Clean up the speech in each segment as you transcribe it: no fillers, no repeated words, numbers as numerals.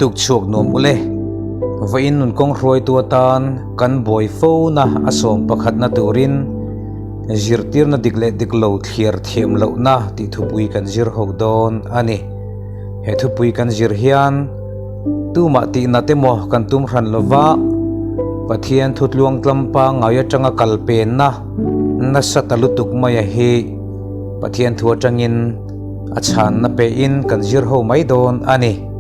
Tuk chhuak nuam ule. Vawiin nun kawng hruaitu atan kan buai fo na a sawm pakhatna turin zirtirna dik leh dik lo thliar thiam lohna tih thupui kan zir ho dawn a ni. He thupui kan zir hian tumah tihna te maw kan tum hran lova, Pathian thutluang tlam pangngai atanga kal penna nasa ta lutuk maia hi Pathian thu atangin a chhanna pehin kan zir ho mai dawn a ni.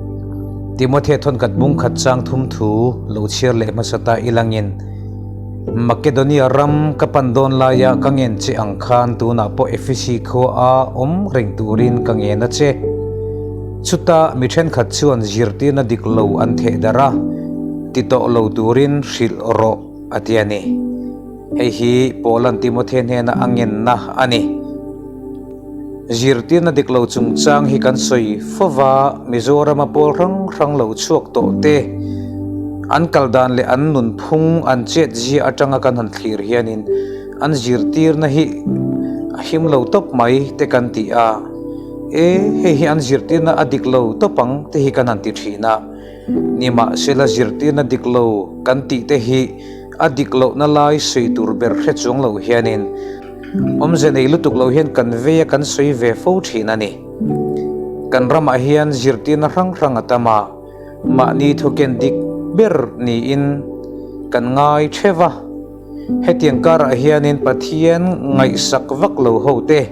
Timothea thawnkhat bungkhat chang thum thu lo chhiar leh hmasa ta ilangin Makedonia ram ka pan dawn laia ka ngen che ang khan tunah pawh Efesi khua a awm reng turin ka ngen a che. Chuta mi thenkhat chuan zirtirna dik lo an theh darh a, ti tawh lo turin hrilh rawh a ti a ni. Hei hi Paula'n Timothea hnena a ngenna a ni. Zirtirna dik lo chungchang hi kan sawi fo va, Mizorama pawl hrang hrang lo chhuak tawh te, an kal dan leh an nunphung an chet zia atanga kan han thlir hianin an zirtirna hi a him lo tawp mai te kan ti a, e hei hi an zirtirna a dik lo tawp ang te hi kan han ti thin a, nimahsela zirtirna dik lo kan tih te hi a dik lohna lai sawi tur ber hre chuang lo hianin Awmze nei lutuk lo hian kan vei a kan sawi ve fo thin a ni. Kan ramah hian zirtirna hrang hrang a tam a, mahni thuken dik ber niin kan ngai theuh va. Hetiang karah hianin Pathian ngaihsak vak lo ho te,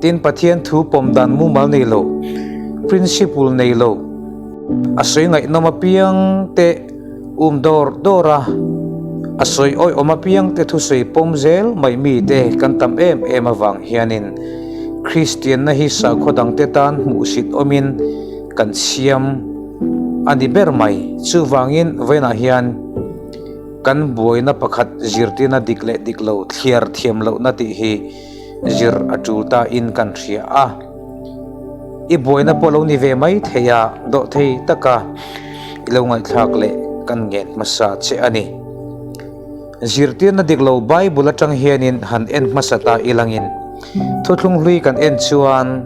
tin Pathian thu pawm dan mumal nei lo, principle nei lo, a sawi ngaihnawm apiang te, Um dawr dawr a, a sawi awih awm apiang te thusawi pawm zel mai mi te kan tam em em avang hianin Kristianna hi sakhaw dang te tan hmuhsit awmin kan siam a ni ber mai. Chuvangin vawiinah hian kan buaina pakhat zirtirna dik leh dik lo thliar thiam lohna tih hi zir a tul ta in kan hria a. I buaina pawh lo ni ve mai thei a, dawh thei taka i lo ngaihthlak leh kan ngen hmasa che a ni. Zirtirna dik lo Bible atang hianin han en hmasa ta ilangin thuthlung hlui kan en chuan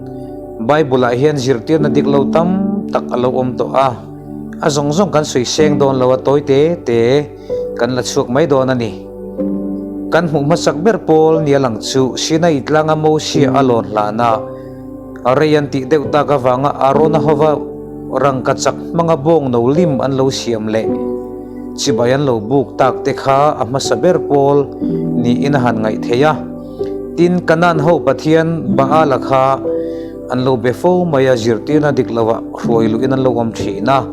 Bible ah hian zirtirna dik lo tam tak a lo awm tawh a, a zawng zawng kan sawi seng dawn lo a tawi te te kan la chhuak mai dawn a ni. Kan hmuh hmasak ber pawl nia lang chu Sinai tlanga Mosia a lawn hlana rei an tih deuh tak avanga Arona hova rangka chak hmanga bawng no lim an lo siam leh chibai an lo buk tak te kha a hmasa ber pawl niin a han ngaih theih a. Tin, Kanaan ho Pathian Baala kha an lo be fo mai a, zirtirna dik lovah hruai luhin an lo awm thin a.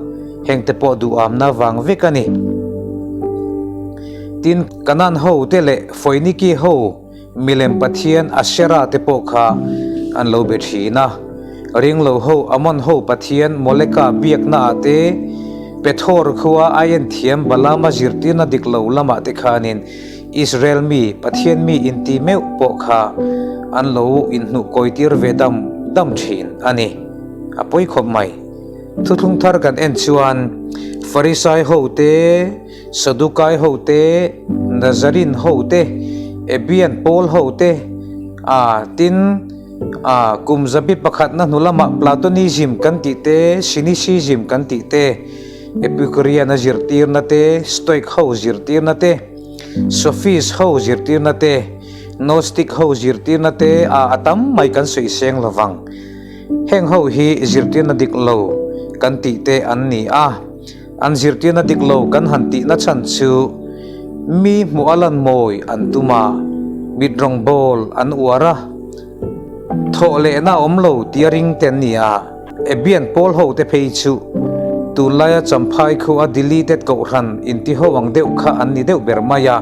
Hengte pawh duhamna vang vek a ni. Tin, Kanaan ho te leh Foiniki ho milem pathian Asherah te pawh kha an lo be thin a. Ringlo ho Ammon ho pathian Moleka biakna ah te, Pethor khua aien thiam Balaama zirtirna dik lo lamah te khanin Israel mi, Pathian mi inti meuh pawh kha an lo inhnuhkawitir ve dam dam thin a ni. A pawi khawp mai. Thuthlung thar kan en chuan Farisai ho te, Sadukai ho te, Nazarin ho te, Ebian pawl ho te, a tin a kum zabi pakhatna hnu lamah Platonism kan tih te, Cynicism kan tih te, Epicurean a zirtirna te, Stoic ho zirtirna te, Sophist ho zirtirna te, Gnostic ho zirtirna te a a tam mai kan sawi seng lovang. Heng ho hi zirtirna dik lo kan tih te an ni a, an zirtirna dik lo kan han tihna chhan chu mi hmuh a lan mawi an tum a, mit rawngbawl an uar a, thawh lehna a awm lo tia ring te an ni a. Ebian pawl ho te phei chu tunlaia Champhai khu a deleted kohhran inti ho ang deuh kha an ni deuh ber mai a.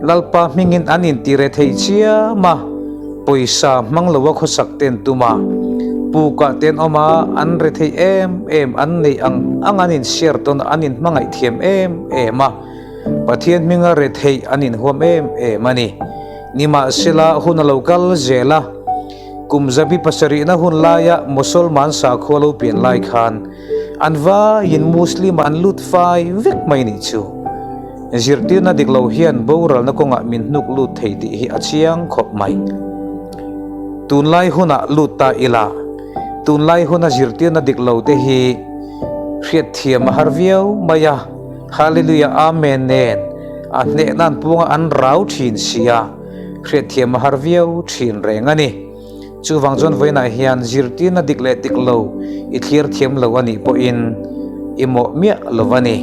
Lalpa hmingin an inti re thei chiam a, pawisa hmang loa khawsak ten tum a, pukah ten awm a, an re thei em em, an neih ang ang an inshare tawn a, an inhmangaih thiam em em a, Pathian hminga re theih an inhuam em em a ni. Nimahsela hun a lo kal zel a, kum zabi pasarihna hun laia Mosolman sakhua lo pian lai khan an vaiin Muslim ah an lut fai vek mai nih chu. Zirtirna dik lo hian boralna kawngah min hnuk lut thei tih hi a chiang khawp mai. Tunlai hunah lut ta ila, tunlai huna zirtirna dik lo te hi Hriatthiam a har viau mai a, Hallelujah Amen nen a hnehna an puanga an rau thin si a, hriatthiam a har viau thin reng a ni. Chuvang chuan vawiinah hian zirtirna dik leh dik lo i thlir thiam lo a nih pawhin i mawh miah lo a ni.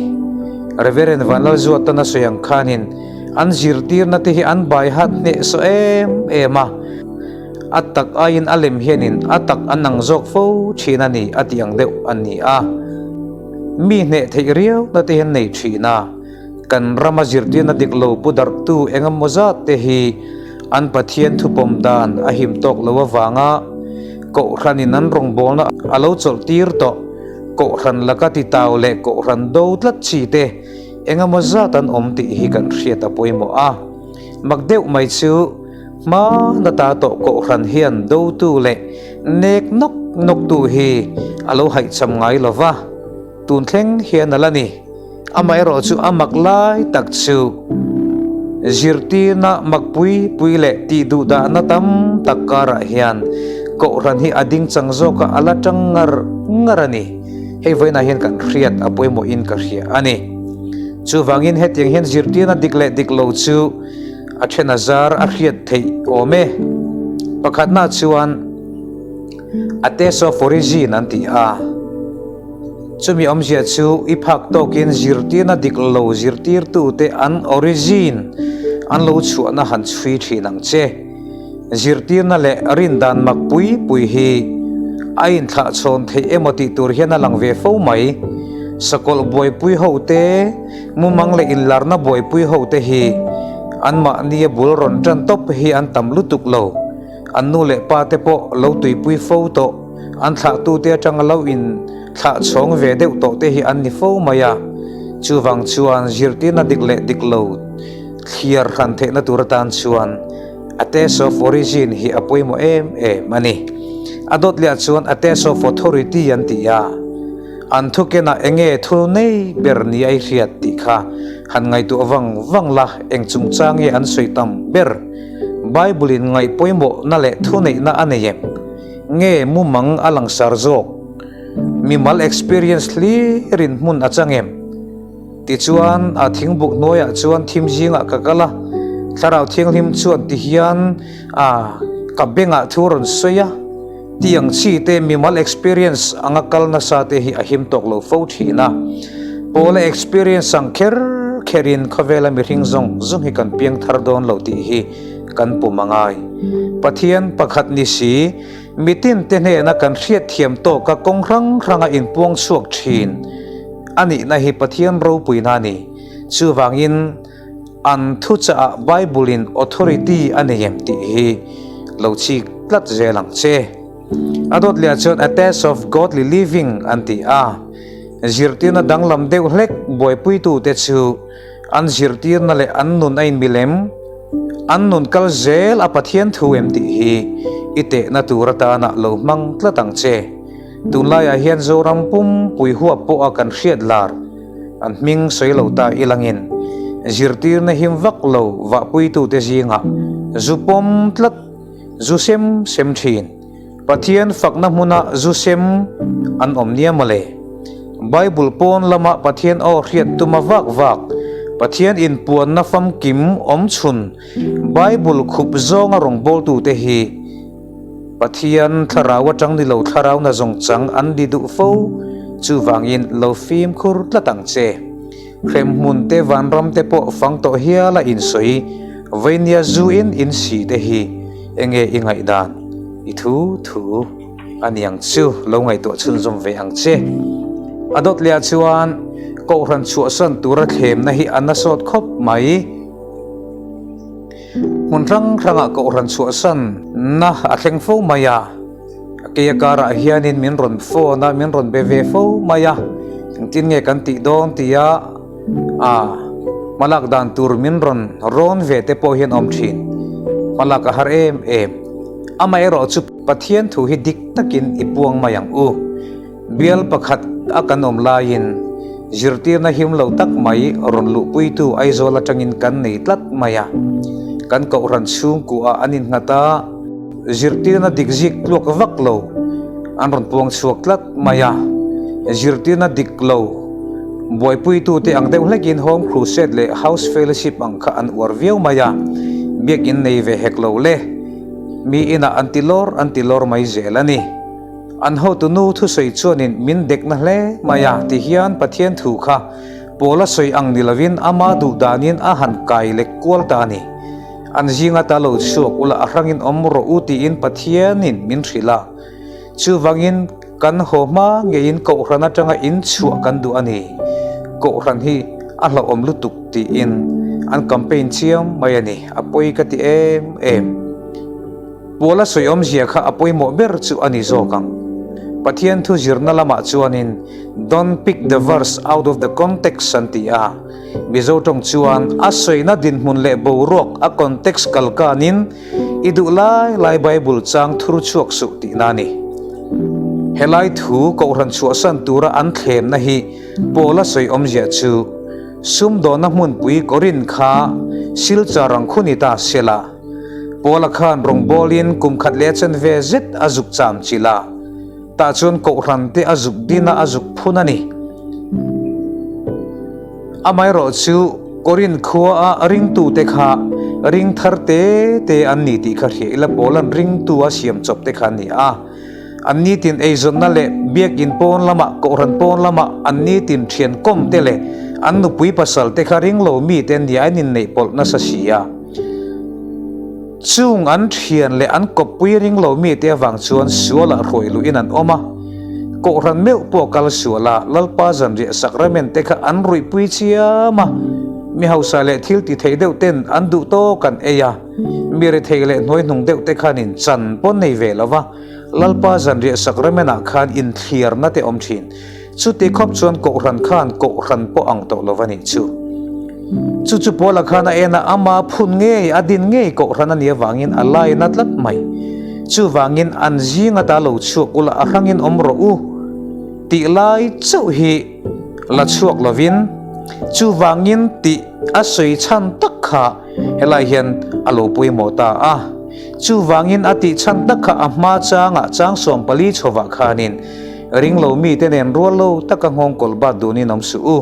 Reverend Vanlalzuatan a sawi ang khanin an zirtirna te hi an bai hat hnehsawh em em a, a tak aiin a lem hianin a tak an ang zawk fo thin a ni a tih ang deuh a ni a. Mi hneh theih riauna te hi an nei thin a. Kan rama zirtirna dik lo pu darhtu engemaw zat te hi an Pathian thupawm dan a him tawk lo avanga Kohhranin an rawngbawlna a lo chawlh tir tawh. Kohhran laka titau leh Kohhran do tlat chi te engemaw zat an awm tih hi kan hriat a pawimawh a. Mak deuh mai chu hma nata tawh Kohhran hian dotu leh nek nawk nawktu hi a lo haihcham ngai lo va, tun thleng hian a la ni. Amaherawh chu a mak lai tak chu zirtirna mak pui pui leh tih duh dahna tam tak karah hian Kohhran hi a ding chang zawkah a la tang ngar ngar a ni. Hei vawiinah hian kan hriat a pawimawhin ka hria a ni. Chuvangin hetiang hian zirtirna dik leh dik lo chu a then a zar a hriat theih awm e. Pakhatna chuan a test of origin an ti a. Chumi awmzia chu i phak tawkin zirtirna dik lo zirtirtute an origin an lo chhuahna han chhui thin ang che. Zirtirna leh rindan mak pui pui hi a inthlahchhawn theih emaw tih tur hian a lang ve fo mai. Sakawlh buaipui ho te, mumang leh inlarna buaipui ho te hi anmahnia bul rawn tan tawp hi an tam lutuk lo. An nu leh pa te pawh lo tuipui fo tawh. An thlahtute atanga lo in thlah chhawng ve deuh tawh te hi an ni fo mai a, chuvang chuan zirtirna dik leh dik lo thliar hran theihna tur atan chuan a test of origin hi a pawimawh em em a ni. A dawt leh ah chuan a test of authority an ti a, an thukenah enge thu nei ber ni a i hriat tih kha han ngaihtuah vang vang la, eng chungchang nge an sawi tam ber? Bible in ngaih pawimawhna leh thuneihna a nei em? Nge mumang a langsar zawk? Mimal experience hlirin hmun a chang em? Tichuan, a thingbuk hnuaiah chuan thim zingah ka kal a, Thlarau Thianghlim chuan ti hian a ka bengah thu rawn sawi a, tiang chi te mimal experience anga kal nasa te hi a him tawk lo fo thin a. Pawla experience ang kher kherin khawvela mihring zawng zawng hi kan piang thar dawn lo tih hi kan pum a ngai. Pathian pakhat ni si, mitin te hnena kan hriatthiam tawka kawng hrang hranga inpuang chhuak thin a nihna hi Pathian ropuina a ni. Chuvangin an thuchah ah Bible in authority a nei em tih hi lo chik tlat zel ang che. A dawt leh ah chuan a test of godly living an ti a, zirtirna danglam deuh hlek buaipuitute chu An zirtirna leh an nun a inmilem, an nun kal zel a Pathian thu em tih hi i tehna tur atana lo hmang tlat ang che. Tunlaiah hian Zoram pumpui huap pawha kan hriat lar an hming sawi lo ta ilangin zirtirna him vak lo vahpuitute zingah zu pawm tlat, zu sem sem thin. Pathian fakna hmuna zu sem an awm nia mawle. Bible pawn lama Pathian aw hriat tuma vak vak, Pathian inpuanna famkim awm chhun Bible khup zawnga rawngbawltute hi Pathian thlarau atang ni lo thlarau na zawng chang an ni duh fo, chuvangin lo fimkhur tlat ang che. Hremhmun te vanram te pawh fang tawh hiala insawi veinia zu in in si te hi enge i ngaihdan i thu thu a ni ang chu lo ngaihtuah chhunzawm ve ang che. A dawt leh ah chuan Kohhran chhuahsan tura thlemna hi a nasawt khawp mai. Hmun hrang hrangah Kohhran chhuahsan na a thleng fo mai a. Keia karah hianin min rawn phone a, min rawn be ve fo mai a, engtin nge kan tih dawn tia a hmalak dan tur min rawn rawn ve te pawh hian awm thin. Hmalak a har em em. Amaherawh chu Pathian thu hi dik takin i puang mai ang u. Bial pakhat a kan awm laiin zirtirna him lo tak mai rawn luhpuitu Aizawl atangin kan nei tlat mai a. Kan Kohhran chhungkuah an innghat a, zirtirna dik zik tluak vak lo an rawn puang chhuak tlat mai a. Zirtirna dik lo buaipuitute ang deuh hlekin Home Crusade leh House Fellowship ang kha an uar viau mai a, biakin nei ve hek lo le. Mi inah an ti lawr an ti lawr mai zel a ni. An hotu nu thusawi chuanin min dekna hle mai a ti hian Pathian thu kha Paula sawi ang ni lovin ama duh danin a han kai lek kual ta a ni. An zinga ta lo chhuak ula a hrangin awm rawh u tiin Pathianin min hrilh a. Chuvangin kan haw hma ngeiin Kohhran atanga in chhuah kan duh a ni. Kohhran hi a hlauhawm lutuk tiin an campaign chiam mai a ni. A pawi ka ti em em. Puala sawi awmzia kha a pawimawh ber chu a ni zawk ang. Pathian thu zirna lamah chuanin Don't pick the verse out of the context an ti a. Mizo tawng chuan a sawina dinhmun leh boruak a context kal kanin i duh lai lai Bible chang thur chhuak suh tihna a ni. Helai thu Kohhran chhuahsan tura an thlemna hi Paula sawi awmzia chu sumdawnna hmunpui Korinth kha Silchar ang khu ni ta sela Paula khan rawngbawlin kum khat leh a chanve zet a zuk cham chilh a. Tah chuan Kohhran te a zuk din a, a zuk phun a ni. Amaherawh chu Korinth khua a ringtute kha ring thar te te an ni tih kha hria ila Paula'n ringtu a siam chawp te kha an ni a. An nitin eizawnna leh biakin pawn lamah, Kohhran pawn lamah an nitin thian kawm te leh an nupui pasal te kha ringlo mite an ni a, an inneih pawlh nasa si a. Chung an thian leh an kawppui ring lo mite avang chuan sualah hruai luhin an awm a, Kohhran meuh pawh kal sual a, Lalpa zanriah sakramen te kha an ruihpui chiam a, mi hausa leh thil ti thei deuh ten an duh tawk an ei a, mi rethei leh hnuaihnung deuh te khanin chan pawn nei ve lo va, Lalpa zanriah sakramenah khan inthliarna te awm thin. Chuti khawp chuan Kohhran khan Kohhran pawh ang tawh lo va nih chu. Chu chu Paula khan a en a, ama phun ngei, a din ngei Kohhran a nih avangin a lain a tlat mai. Chuvangin an zing ata lo chhuak ula a hrangin awm rawh u tih lai chauh hi la chhuak lovin, chuvangin tih a sawi chhan tak kha helai hian a lo pawimawh ta a. Chuvangin a tih chhan tak kha a hma changah chang 14 chhovah khanin Ringlo mite nen rual lo taka nghawng kawl bat dunin awm suh u.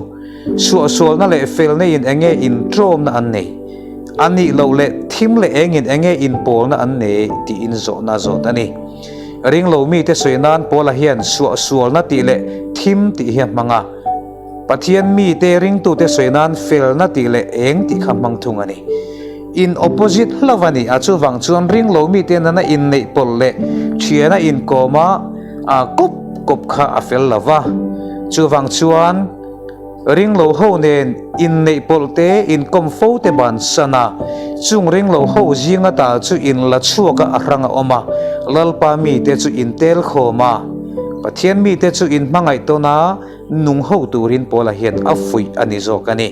Suahsualna leh felna in enge intrawmna an nei? A nih loh leh thim leh engin enge inpawlna an nei tiin zawhna zawt a ni. Ringlo mite sawi nan Paula hian suahsualna tih leh thim tih hi a hmang a. Pathian mite ringtute sawi nan felna tih leh eng tih kha hmang thung a ni. In opposite hlauh a ni a, chuvang chuan ringlo mite nana inneih pawlh leh thiana inkawm a, a kawp kawp kha a fel lo va. Chuvang chuan ringlo ho nen inneih pawlh te, inkawm fo te bansan a, chung ringlo ho zinga ta chu in la chhuak a, a hrang a awm a, Lalpa mite chu in tel khawm a, Pathian mite chu in hmangaih tawn a, nung ho turin Paula hian a fuih a ni zawk a ni.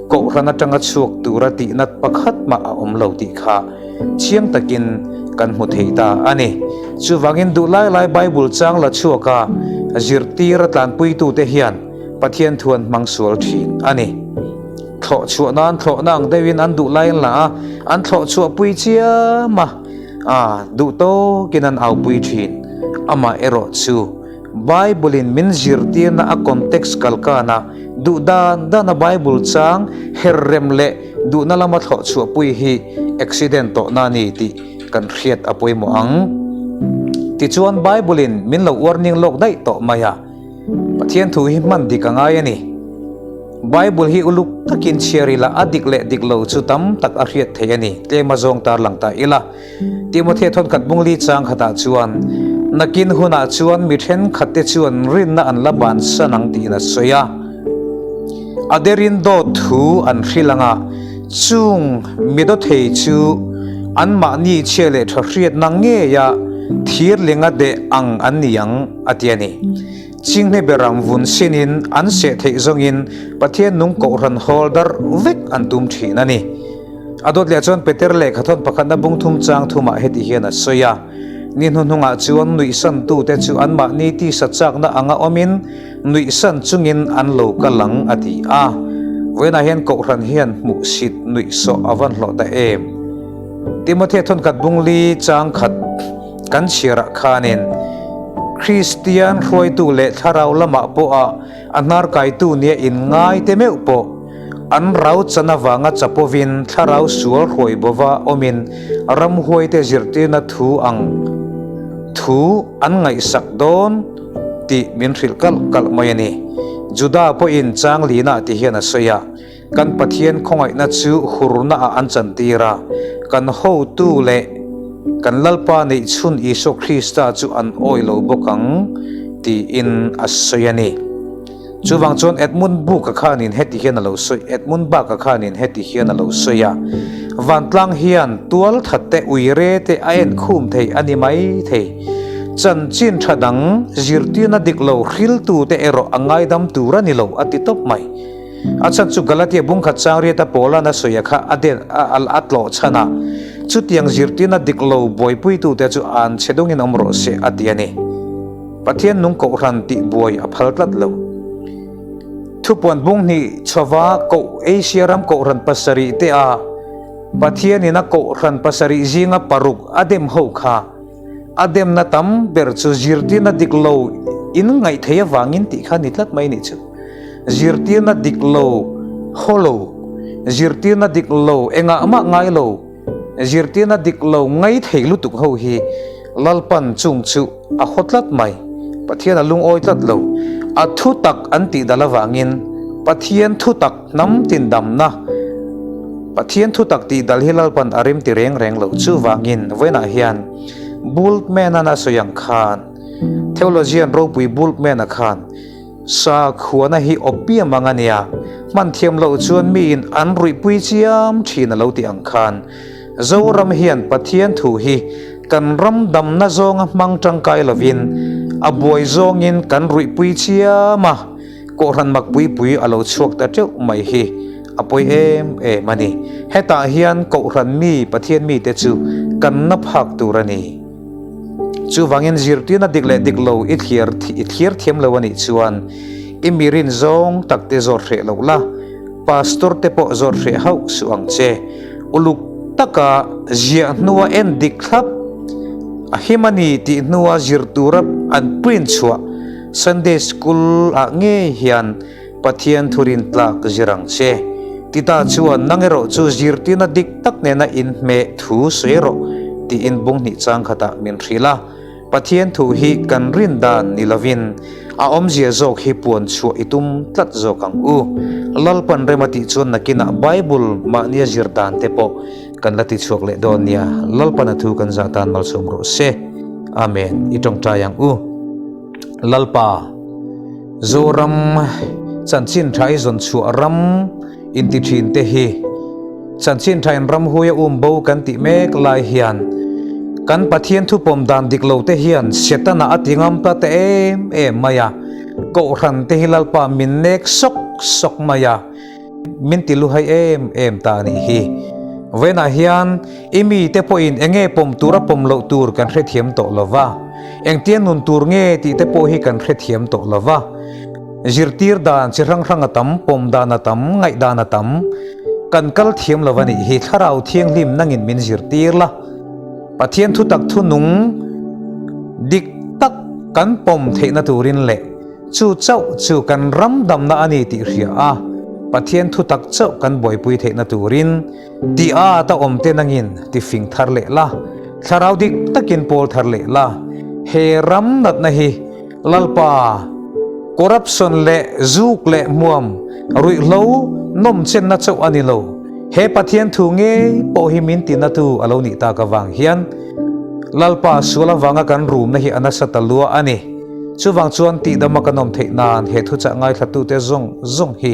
Kohhran atanga chhuak tura tihnat pakhat mah a awm lo tih kha chiang takin kan hmu thei ta a ni. Chuvangin duh lai lai Bible chang la chhuak a, zirtir a tlanpuitute hian Pathian thu an hmang sual thin a ni. Thlawh chhuah nan thlawhna ang deuhin an duh lai an la a, an thlawh chhuah pui chiam a, a duh tawkin an aupui thin. Amaherawh chu. Bible-in min zirtirna a context kalkana duh dan dana Bible chang her rem leh duhna lama thlawh chhuahpui hi accident tawhna a ni tih kan hriat a pawimawh ang. Tichuan Bible-in min lo warning lawk daih tawh mai a, Pathian thu hi hman dik a ngai a ni. Bible hi uluk takin chhiar ila a dik leh dik lo chu tam tak a hriat theih a ni, tlem a zawng tarlang ta ila. Timothea thawnkhat bungli chang khatah chuan, Nakin hunah chuan mi thenkhatte chuan rinna an la bansan ang tiin a sawi a. A derin dawt thu an hrilh ang a, chung mi dawthei chu anmahni chhia leh tha hriatna ngeia thirlinga deh ang an ni ang, a ti a ni. Chinghne berang vun sinin an seh theih zawngin Pathian nung kohhran hawl darh vek an tum thin a ni. A dawt leh chuan Peter lehkha thawn pakhatna bung thum chang thumah heti hian a sawi a, Ni hnuhnungah chuan nuihsantute chu anmahni tisa chakna anga awmin nuihsan chungin an lo kal ang a ti a. Vawiinah hian Kohhran hian hmuhsit nuihsawh a van hlawh ta em? Timothea thawnkhat bung li chang khat kan chhiarah khanin. Kristian hruaitu leh thlarau lamah pawha a hnarkaitu nia inngai te meuh pawh an rau chan avanga chapovin thlarau sual hruai bova awmin ramhuaite zirtirna thu ang thu an ngaihsak dawn tih min hrilh kalh kalh mai a ni. Juda pawhin chang lina ti hian a sawi a, Kan Pathian khawngaihna chu hurnaah an chantir a, kan hotu leh kan Lalpa neihchhun Isua Krista chu an awih lo bawk ang, tiin a sawi a ni. Chuvang chuan Edmund Burke-a khanin heti hian a lo sawi, Edmund Burke-a khanin heti hian a lo sawi a, Vantlang hian tualthat te uire te a enkhum thei a ni mai thei. Chanchin tha dang zirtirna dik lo hriltute erawh a ngaidam tur a ni lo, a ti tawp mai. A chhan chu Galatia bungkhat chang riata Paula'n a sawi a kha a den a a tlawh chhan a, chutiang zirtirna dik lo buaipuitute chu an chhe dungin awm rawh se a ti a ni. Pathian nung kohhran tih buai a phal tlat lo. Thupuan bung hnih chhova koh Asia ram kohhran pasarih te a Pathianin a kohhran pasarih zinga paruk a dem ho kha a demna tam ber chu zirtirna dik lo in ngaih theih avangin tih kha ni tlat mai nih chu. Zirtirna dik lo haw lo, zirtirna dik lo engah mah ngai lo, zirtirna dik lo ngai thei lutuk ho hi Lalpan chung chu a haw tlat mai. Pathian a lungawi tlat lo. A thu tak an tih dal avangin Pathian thu tak hnam tin damna Pathian thu tak tih dal hi Lalpan a rim ti reng reng lo. Chuvangin vawiinah hian Bultmann-an a sawi ang khan Theologian ropui Bultmann-a khan Sakhuana hi opium ang a nia, hman thiam loh chuan miin an ruihpui chiam thin a lo tih ang khan Zoram hian Pathian thu hi kan ram damna zawnga hmang tangkai lovin a buai zawngin kan ruihpui chiam a, Kohhran mak pui pui a lo chhuak ta teuh mai hi a pawi em em a ni. Hetah hian Kohhran mi Pathian mite chu kan na phak tur a ni. Chuvangin zirtirna dik leh dik lo i thlir i thlir thiam lo a nih chuan i mirin zawng tak te zawt hreh loh la, pastor te pawh zawt hreh hauh suh ang che. Uluk taka ziah hnua en dik thlap a him a ni tih hnua zir tura an print chhuah Sunday School ah ngei hian Pathian thurin tlak zir ang che. Tita chuan nang erawh chu zirtirna dik tak nena inhmeh thu sawi rawh tiin bung hnih chang khatah min hrilh a. Pathian thu hi kan rin dan ni lovin a awmzia zawk hi puan chhuah i tum tlat zawk ang u. Lalpan rema tih chuan nakinah Bible mahnia zir dan te pawh kan la tichhuak leh dawn nia. Lalpan a thu kan zah tan malsawm rawh se. Amen. I tawngtai ang u. Lalpa. Zoram chanchin tha i zawn chhuah ram inti thin te hi chanchin tha in ramhui a um bo kan tih mek lai hian kan Pathian thupawm dan dik lo te hian Setana a ti ngam ta te em em mai a, Kohhran te hi Lalpa min nek sawk sawk mai a. Min ti luhai em em ta a nih hi. Vawiinah hian i mite pawhin eng nge pawm tur a pawm loh tur kan hrethiam tawh lo va, engtia nun tur nge tih te pawh hi kan hrethiam tawh lo va. Zirtir dan chi hrang hrang a tam, pawm dan a tam, ngaih dan a tam. Kan kal thiam lo a nih hi. Thlarau Thianghlim nangin min zirtir la. Pathian thutak thunung dik tak kan pawm theihna turin leh Chu chauh chu kan ram damna a ni tih hria a, Pathian thutak chauh kan buaipui theihna turin ti a ata awm te nangin ti fing thar leh la, thlarau dik takin pawl thar leh la, he ram natna hi Lalpa corruption leh zuk leh hmuam ruihhlo nawmchenna chauh a ni lo, he Pathian thu ngei pawh hi min tinatu a lo nih tak avang hian Lalpa sual avanga kan rumna hi a nasa ta lua a ni. Chuvang chuan tihdama kan awm theih nan he thuchah ngaithlatute zawng zawng hi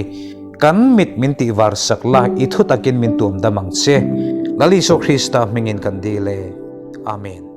kan mit min tihvar sak la, i thu takin min tuam dam ang che. Lal Isua Krista hmingin kan dil e. Amen.